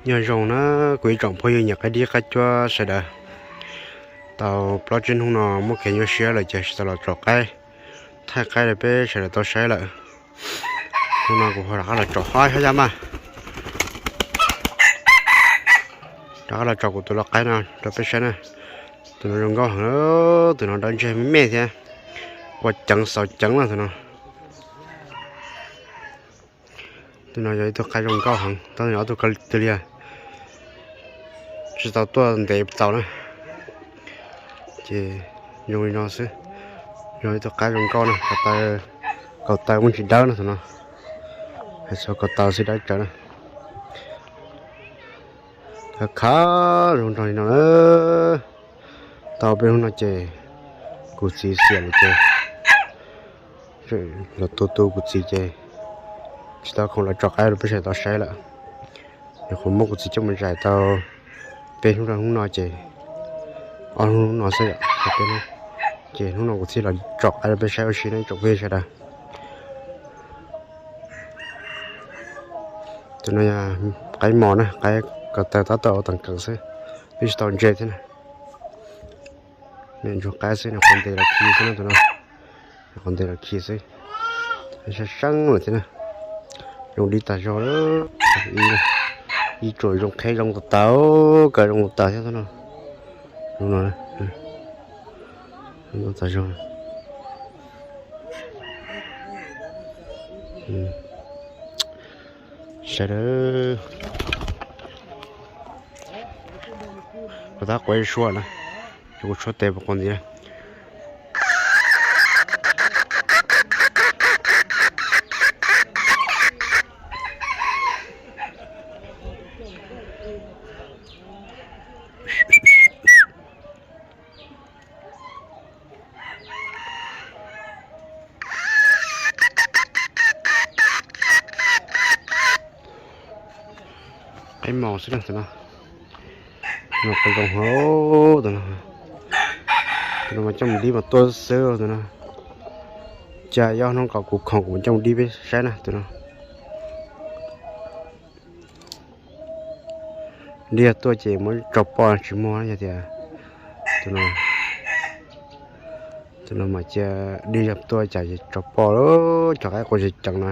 Nyob zoo na kuv ib tsoom phooj ywg nyiam qaib dib qaib cuab sawv daws. Tau plaub tsib hnub no muab kev nyuaj siab lawm ces tsis tau los tsom qaib, thaij qaib rau peb sawv daws tau saib lawm. Hnub no kuv ho rov qab los tsom haib hab yab mas. Rov qab los tsom kuv tus lau qaib no rau peb saib na. Tus no zoo nkauj heev, tus no dawb ntseg me me thiab, ua ceev xaus ceev na tus no. Tus no yog ib tug qaib zoo nkauj heev, tab sis ob tug ko twg liag tsis tau tuaj ntev txaus na. Ces zoo li no xwb, yog ib tug qaib zoo nkauj na, kaum taw kuj tsis dawb na tus no, hais txog kaus taw xwb dawb tsawv na. Khav khav zoo nraug li no na. Tau peb hnub no ces kuv txiv xiam lawm ces los tu tu kuv txiv ces tsis tau khoom los tsom qaib rau peb sawv daws tau saib lawm. Nyuam qhuav muab kuv txiv coj mus zais tau peb hnub rau hnub no ces ob hnub no xwb yom, ces hnub no kuv thiaj los tsom qaib rau peb saib ua si na ib tsoom phooj ywg sawv daws. Tus no yog qaib mos na, qaib ko taw tab tom ua teem keem xwb, twb tsis tau ntse thiab na. Niam ntsuag qaib xwb, nws qhuav ntes los khi xwb na tus no, nws qhuav ntes los khi xwb. Sab seeb lawm thiab na, zoo dib tag zog lawm. Ib tsuam zoo qheb zoo tas tas, kawg zoo tas tas thiab no. Zoo no, zoo tas zog. Sawv daws, kuv tab quav ib suab na, kuv tshuab tes puas quas ntxiv na. Qaib mos xwb na tus no, no qhuav zoo hauv tus no. Tus no mas coj mus dib mas tuaj xwb tus no. Cas yob hnub kom kuv khoom kuv coj mus dib peb saib na tus no. Dib yog tuaj ces muab tso poj tsis muag yog tias tus no, tus no mas cia dib yog tuaj cas tso poj, cov qaib qua ceev ceev no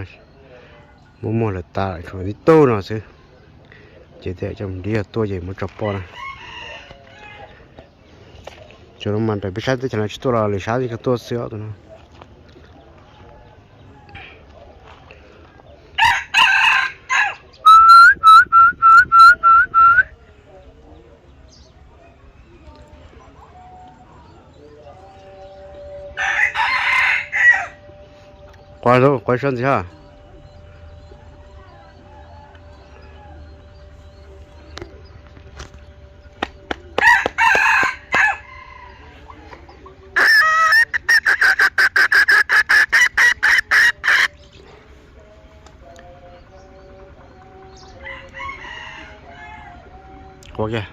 muab muag lawm tas lawm tshuav tib tug no xwb. Ces tias coj dib yog tuaj ces muab tso poj na. Tus no mas nraim peb sab teb chaws no tsis tuaj los lwm sab teb chaws tuaj xwb os tus no. Quav, quav suab ntxiv ha. Quav kiag.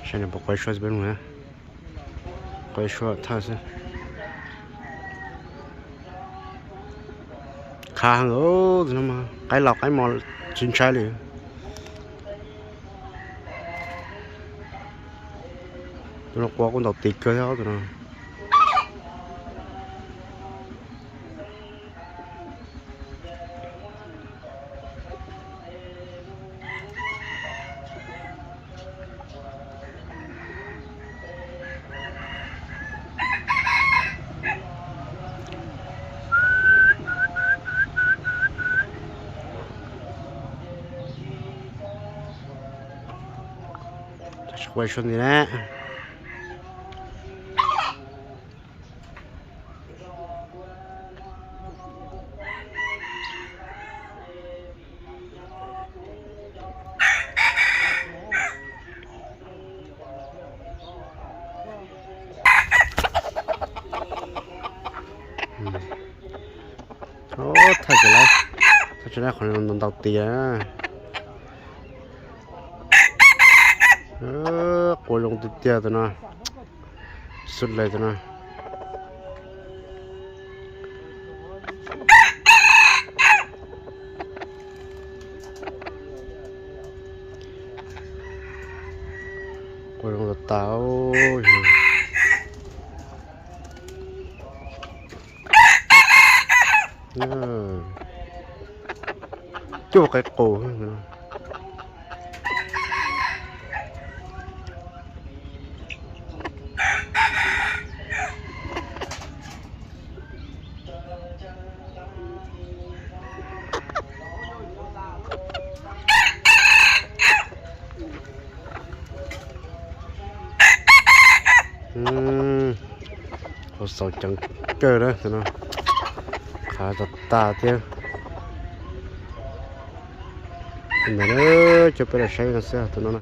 Saib nws puas quav suab peb mus na. Quav suab thawj xwb. Khav heev, qaib laus qaib mos tsis ntshai li. Tus no quav kuj ntaus tis kawg thiab tus no. Tsis quav suab ntxiv na. Thaj tsam lawm, thaj tsam lawm qhov no ntau tiag. Quav zoo tiag tiag tus no. Xub le tus no. Tau, cuaj qe qus. Qhov xaus ceev kawg na tus no, qhav tas tas thiab. Ntawd coj peb los saib no xwb tus no na.